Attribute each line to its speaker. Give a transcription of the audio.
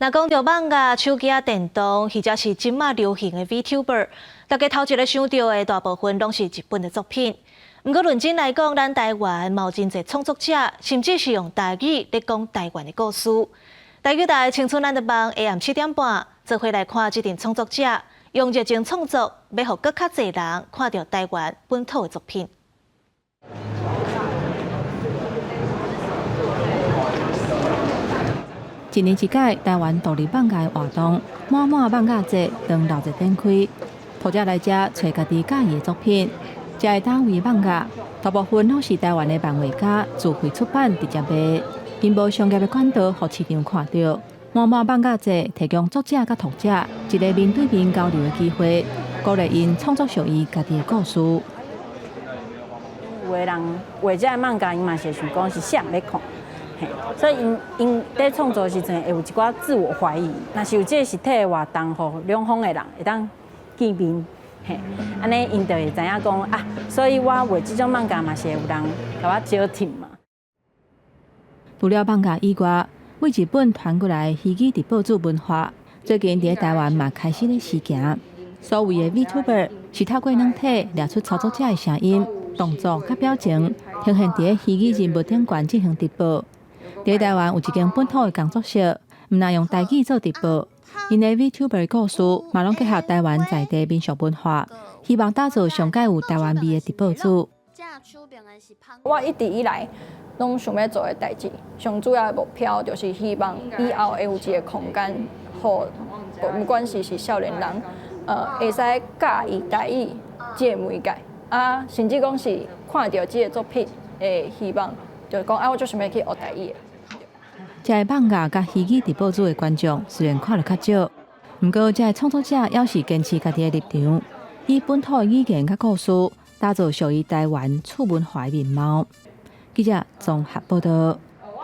Speaker 1: 若講著漫畫、手機仔電動，或者是這馬流行的 VTuber，大家頭一个想著的大部分攏是日本的作品。毋過論真來講，咱台灣嘛有真濟創作者，甚至是用台語咧講台灣的故事。台語台青春咱的夢下暗7點半，做伙來看這陣創作者用熱情創作，欲予閣較濟人看著台灣本土的作品。
Speaker 2: 一年一屆台灣獨立漫畫的活動，滿滿漫畫節當熱鬧展開，讀者來遮揣家己佮意的作品。這个檔位漫畫大部分攏是台灣的漫畫家自費出版直接賣，𪜶無商業的管道予市場看著。滿滿漫畫節提供作者佮讀者一个面對面交流的機會，鼓勵𪜶創作屬於家己的故事。
Speaker 3: 有的人畫這个漫畫，𪜶嘛是會想講是啥人咧看。所以𪜶𪜶佇創作時陣會有一寡自我懷疑，若是有這个實體的活動，予兩方的人會當見面，嘿，按呢𪜶就會知影講啊，所以我畫這種漫畫嘛是會有人共我相挺嘛。
Speaker 2: 除了漫畫以外，對日本傳過來虛擬直播主文化，最近佇台灣嘛開始咧時行。所謂的 VTuber 是透過軟體掠出操作者的聲音、動作佮表情，呈現佇虛擬人物頂懸進行直播。佇台灣有一間本土的工作室，毋但用台語做直播，𪜶的 VTuber 故事嘛攏結合台灣在地民俗文化，希望打造上蓋有台灣味的直播主。
Speaker 4: 我一直以來攏想欲做的代誌，上主要的目標就是希望以後會有一个空間，予不管是少年人，會使佮意台語這个媒介，啊，甚至講是看著這个作品，會希望就講啊，我足想欲去學台語。
Speaker 2: 這个漫畫佮虛擬直播主的觀眾雖然看著較少，毋過這个創作者猶是堅持家己的立場，以本土的語言佮故事，打造屬於台灣次文化的面貌。記者綜合報道。